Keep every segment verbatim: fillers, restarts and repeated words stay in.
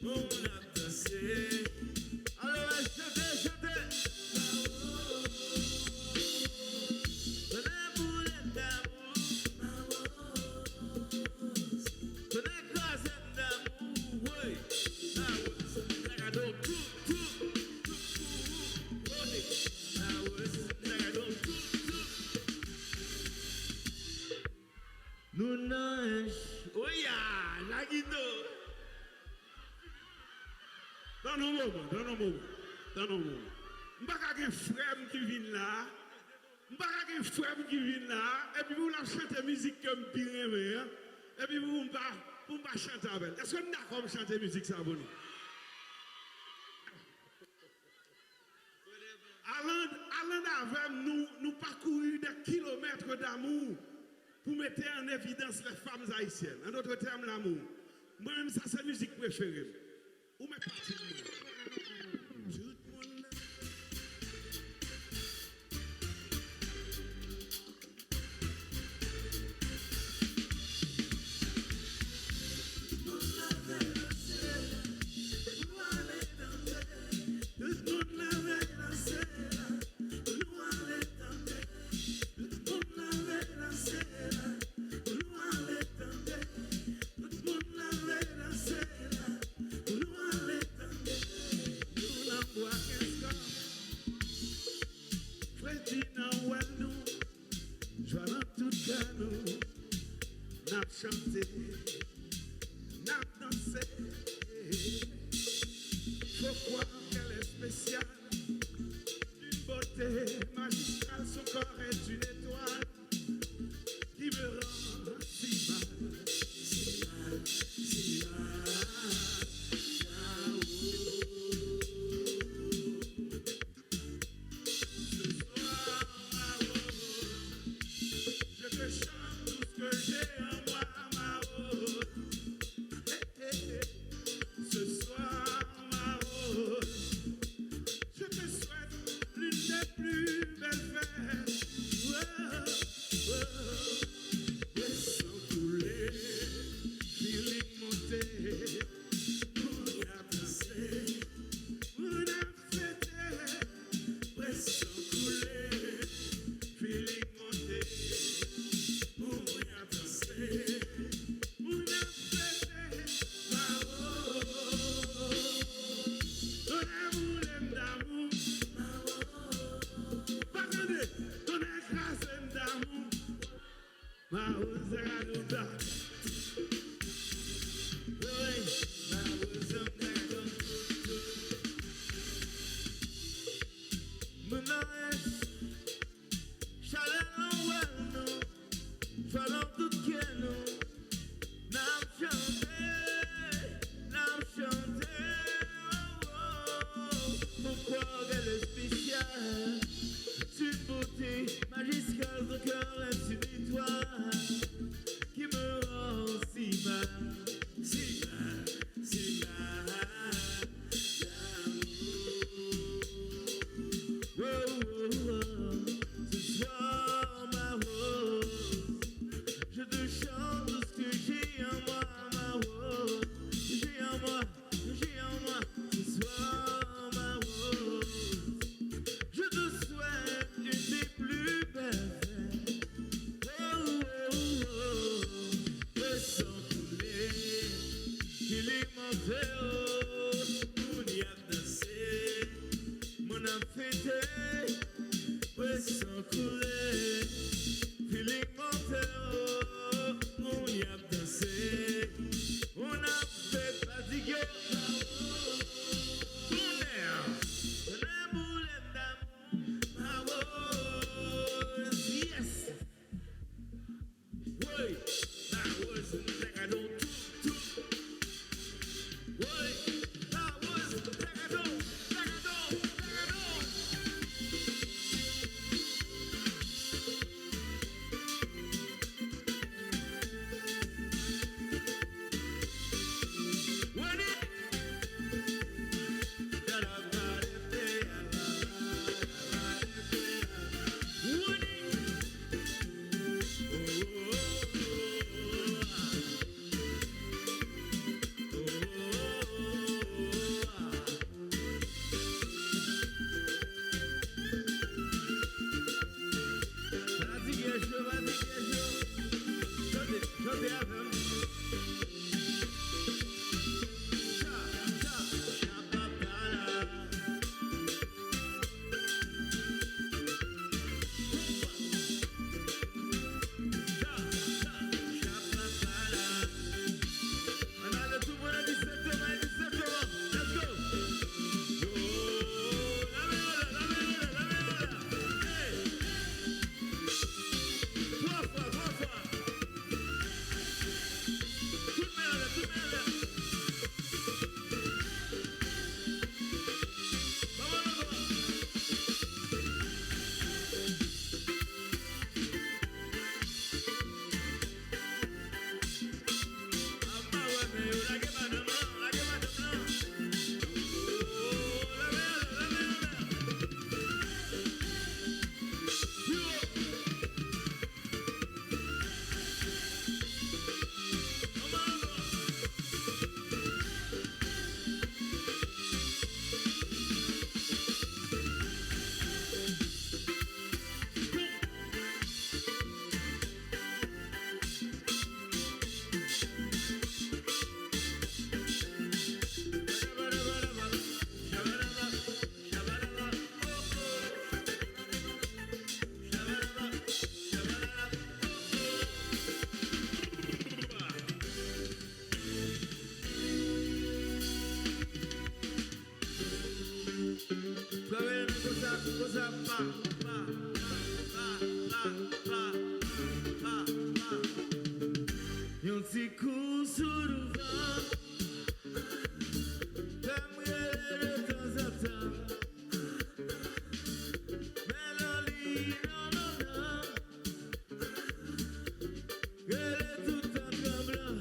Moun ap danse. Alò, chante, chante. Tonnè boule damou. Tonnè kraze damou. Woy. Damou. Sa gade w. Tou, tou, tou, tou, tou. Damou. Sa gade w. Tou, tou. Nou nan ench. Oya, Lagito. Tann yon moman, tann yon moman, tann yon moman. M pa ka gen frè m ki vin la. M pa ka gen frè m ki vin la. Epi pou l ap chante mizik ke m pi renmen an. Epi pou m pa, pou m pa chante avè l. Èske n dakò m chante mizik sa pou nou? Alan, Alan avè m, nou, nou pakouri des kilomètres d'amour pour mettre en évidence les femmes haïtiennes. En d'autres termes, l'amour. Mwen menm, sa se mizik prefere m. Ou mèt pati pou mwen. Tout moun la. Tout moun leve danse la, nou ale tande. Tout moun leve danse la, nou ale tande. Tout moun leve danse la, nou ale tande. Nou nan bwa kenskòf, fredi nan wèl nou. Jwa nan tout kè nou, n ap chante, n ap danse. Faut croire qu'elle est spéciale, d'une beauté magistrale, son corps est une étoile qui me rend si mal, si mal, si mal. Ce soir, ma rose, je te chante tout ce que j'ai en moi, ma rose. Hey, hey, hey. Ce soir, ma rose, je te souhaite l'une des plus belles fêtes. Oh, oh, oh. Le sang coulé, feeling monté. Moun ap danse, moun ap fete, presyon koule, feeling monte, moun ap danse, moun ap fete, ma rose. Tonnè boule m damou, ma rose. Pa tande, tonnè kraze m damou. Mawozo Zagadoudou. Wi, Mawozo Zagadoudou. Moun nan ench, chalè nan wèl nou, fè nan tout kè nou, n ap chante, n ap chante, oh, oh, oh. Pourquoi regarder le spécial? C'est une beauté magistrale, ton cœur est une étoile qui me rend si mal, si mal, si mal d'amour. Oh, oh, oh. Ce soir, ma rose, je te chante tout ce que j'ai en moi, ma rose, j'ai en moi. J'ai en moi ce soir, ma rose. Je te souhaite une des plus belles fêtes. Oh, oh, oh, oh. Le sang coule, feeling monte, oh. Moun y ap danse, moun ap fete. Le sang coule, feeling monte, oh. Moun y ap danse, moun ap fè fatig yo. Tonnè, tonnè boule m damou, Mawozo, yes. Woy, Mawozo, Zagadoudou, tou, tou. Woy, Mawozo, Zagadoudou, Zagadoudou, Zagadoudou. Yon ti kou sou douvan. Fè m rele de tanzantan. Melody, non, non, non. Rele tout an tranblan.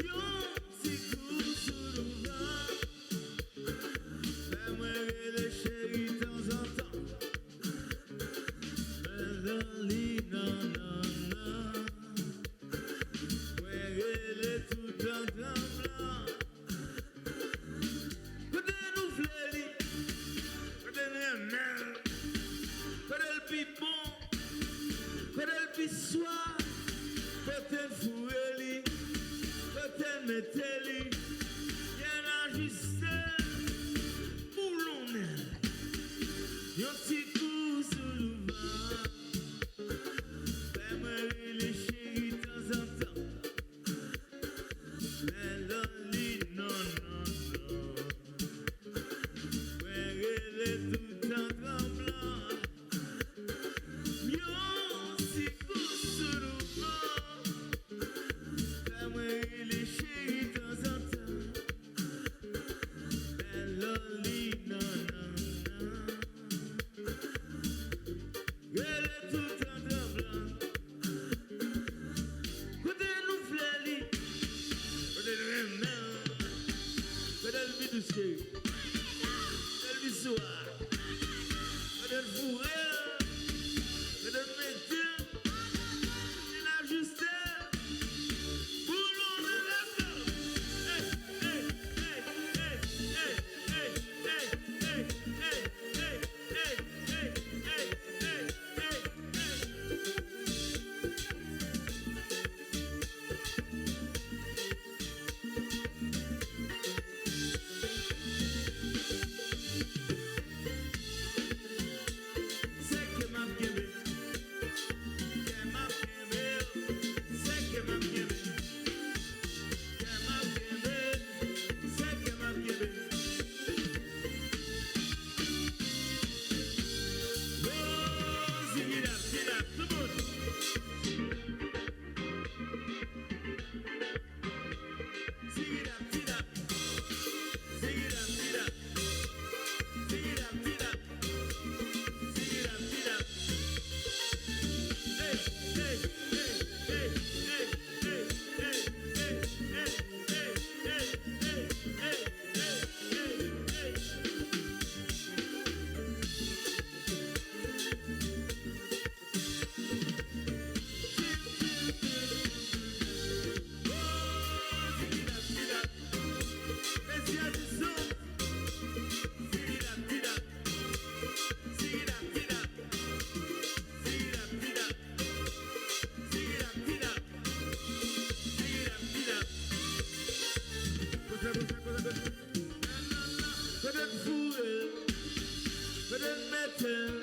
Yon ti kou sou douvan. Fè mwen rele cheri tanzantan. Melody, non, non, non. Mwen rele tout an tranblan. Kote nou vle li, kote n renmen l, kote l pi bon, kote l pi swa, kote n foure li, kote n mete li, byen ajiste l, boulonnen l. Yon ti kou sou douvan, fè mwen rele cheri tanzantan. Melody, non, non, non. Mwen rele tout an tranblan. Yon ti kou sou douvan. Fè mwen rele cheri tanzantan. Melody, non, non, non. Rele tout an tranblan. Kote nou vle li, kote n renmen l, kote l pi dous cheri, kote l pi swa, kote n foure l, kote n mete l, n ajiste l, boulonnen l ankò. Hey, hey, hey. Se ke m ap kenbe, ke m ap kenbe, se ke m ap kenbe. Kè m ap kenbe, se kè m ap kenbe. Oh, zigidap, zidap, tout moun. Zigidap, zidap, zigidap, zidap. Zigidap, zidap. Zigidap, zidap. Hey, hey, hey. Kote n foure l, kote n mete l,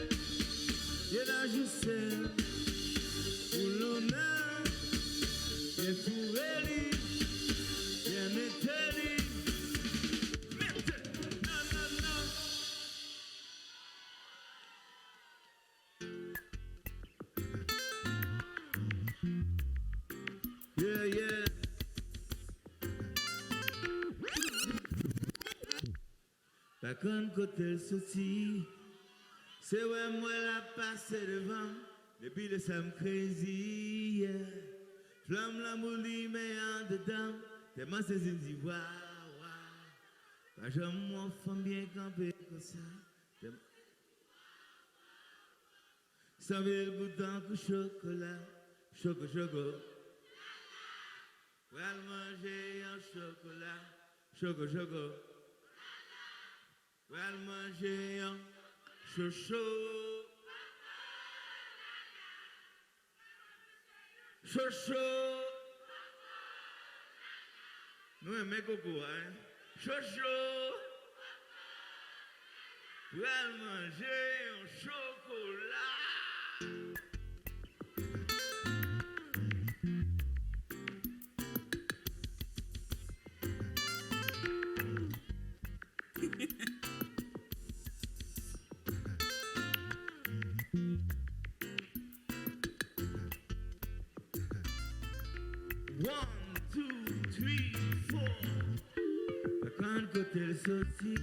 byen ajiste l, boulonnen l, byen foure li, byen mete li. Mete! Non, non, non. Yeah, yeah. Pa konn kote l soti. Se wè m wè l ap pase devan m. Depi lè sa m crazy, yeah. Flanm lanmou limen andedan m. Tèlman sezi m di wa, wa. Pa janm wè yon fanm byen kanpe konsa. Tèlman Sanble l gou tankou chokola, choko choko. Pral manje yon chokola, choko choko. Pral manje yon chocho. Chocho. Nou renmen koko a, en. Chocho. Pral manje yon chokola. soti.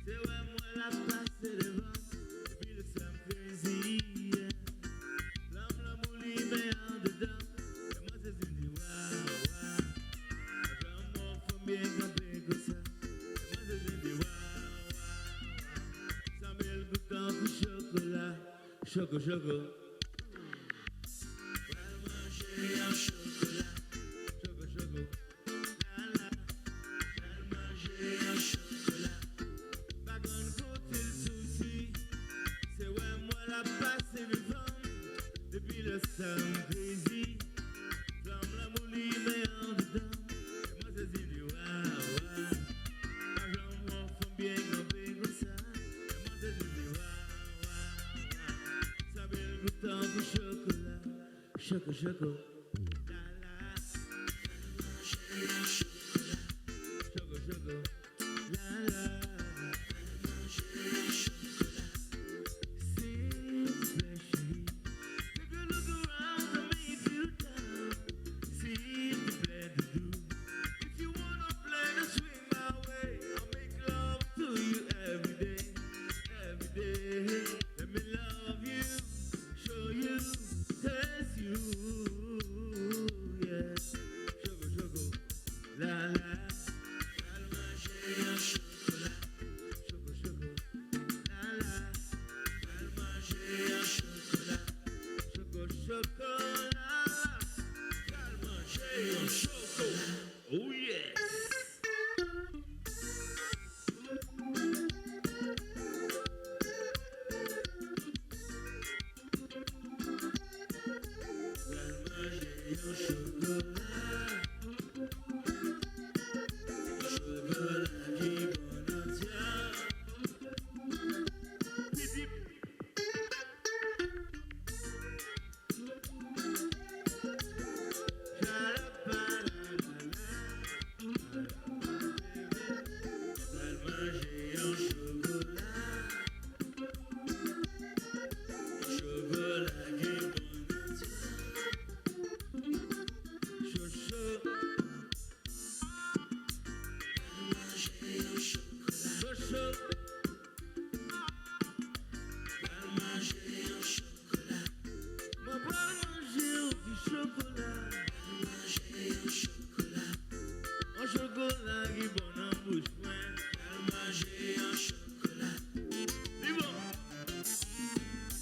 Se wè m wè l ap pase devan m. Epi l sanm crazy, yeah. Flanm lanmou limen andedan m. Manzè di m di, waw, waw. Pa janm wè yon fanm byen kanpe konsa. Manzè di m di, waw, waw, waw. Sanble l gou tankou chokola. Choko, choko. Pral manje yon chokola. Choko, choko. La, la. Pral manje yon chokola. Pa konn kote l soti. Se wè m wè l ap pase devan m. Depi lè sa m crazy. Flanm lanmou limen andedan m. E manzè di m di, waw, waw. Pa janm wè yon fanm byen kanpe konsa. E manzè di m di, waw, waw, waw. Sanble l gou tankou chokola. Choko, choko. La, la. Choko, choko. La, la. Silvouplè, cheri. Take a look around and make you feel down. Silvouplè, doudou. If you wanna play, then swing my way. I'll make love to you every day, every day. Let me love you, show you, taste you, yeah. Choko, choko, la, la. Pral manje yon chokola. Choko, choko, la, la. Pral manje yon chokola. Choko, choko, la, la. Pral manje yon chokola. Oh yes! Pral manje yon chokola. Chokola ki bon nan dyab. Pidip. Pral manje yon chokola. Chokola gen bon nati. Cho, cho. Pral manje yon chokola. Cho, cho. Pral manje yon chokola. Mwen pral manje yon ti chokola. Pral manje yon chokola. Yon chokola ki bon nan bouch mwen. Pral manje yon chokola. Li bon.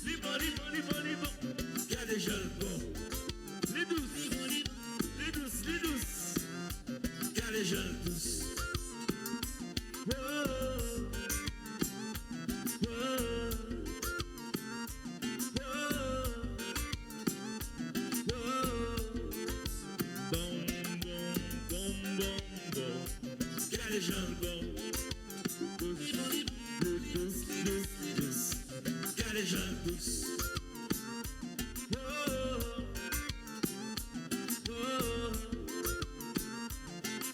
Li bon, li bon, li bon, li bon. Gade jan l bon. Li dous. Li dous, li dous. Gade jan l dous. Oh, oh, oh, oh, oh. Bon, bon, bon, bon, bon. Gade jan l bon. Dous, dous, dous, dous. Gade jan l dous. Oh, oh, oh,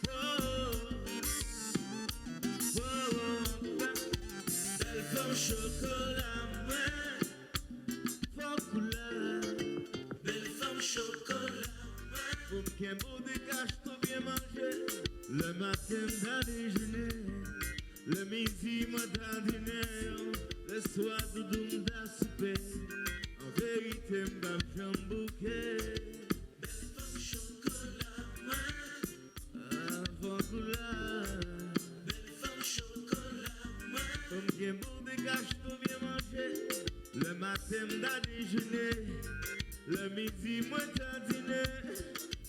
oh, oh. Bèl fanm chokola mwen. Fò koulè. Bèl fanm chokola mwen. Pou m kenbe w dekach tou byen manje. Lè maten m ta dejene. Lè midi mwen ta dine. Lè swa doudou m ta soupe. An verite m p ap janm bouke. Bèl fanm chokola mwen. Avan koulè. Bèl fanm chokola mwen. Fò m gen bon dekach pou byen manje. Lè maten m ta dejene. Lè midi mwen ta dine.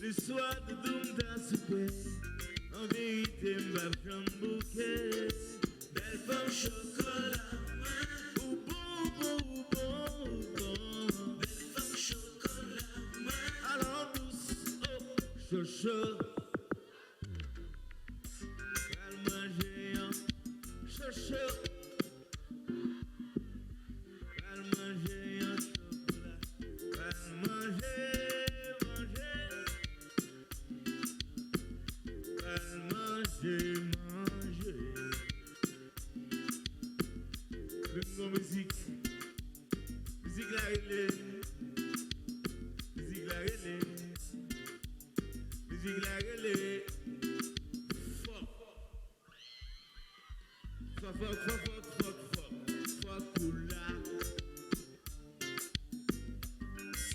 Lè swa doudou m ta soupe. An verite m p ap janm bouke. Bèl fanm chokola mwen. Ou bon, ou bon, ou bon, ou bon. Bèl fanm chokola mwen. Alò dous, oh, cho, cho. Pral manje yon cho, cho. Pral manje yon chokola. Pral manje, manje. Pral manje, manje. Vin gon mizik. Mizik la rele. Mizik la rele. Mizik la rele. Fò. Fòk, fòk, fòk, fòk, fòk, fòk ou la.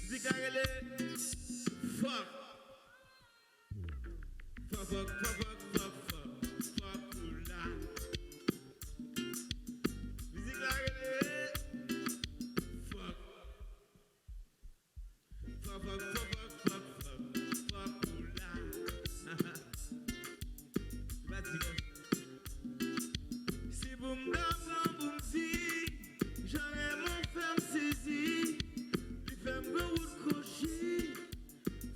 Mizik la rele fòk. Fòk, fòk, fòk, fòk, fòk, fòk, fòk ou la. Mizik la rele fòk. Fòk, fòk, fòk, fòk, fòk, fòk, fòk ou la. Li pa di konsa. Si pou m ta pran pou m di, jan renmen w fè m sezi, li fè m pran wout kwochi,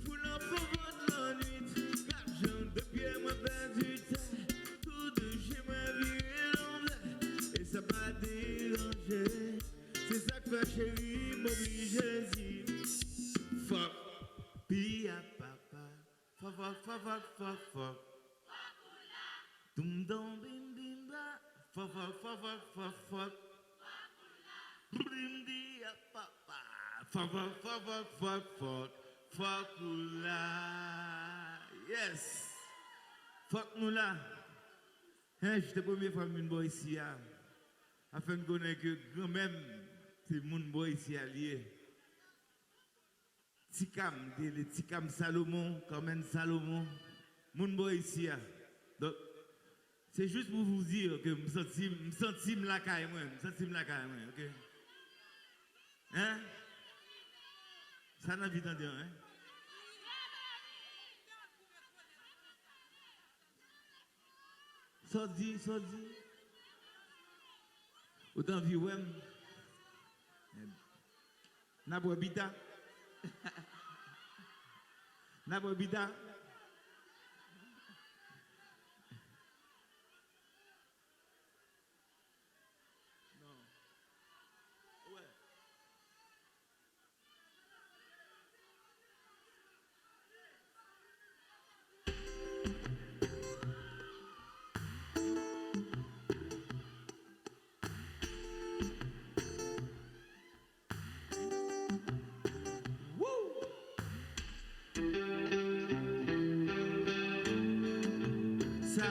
foul an fò vant lannwit, kat janm de pye mwen pèdi tè, tou de je mwen vire lanvè, e sa pa deranje. Se sa k fè cheri m oblije di fòk. Pi a papa. Fòk, fòk, fòk, fòk, fòk, fòk. Doum, doum, bim, bim, ba. Fòk, fòk, fòk, fòk, fòk, fòk. Bim, di a papa. Fòk, fòk, fòk, fòk, fòk, fòk, fòk ou la. Yes. Fòk nou la. Hench, se premye fwa m vin bò isi a. Sa fè m konnen ke granmè m, se moun bò isi a li ye. Ti Kam, li te rele Ti Kam Salomon, Carmen Salomon, moun bò isi a. Donk, se jis pou vous dire ke m santi, m santi m lakay mwen, m santi m lakay mwen, oke? Hein? Sa n anvi tande an, hein? Sa w di, sa w di? Ou t anvi wè m? N ap wè pita. N ap wè pita. Non. Ou wè? Woo! Sa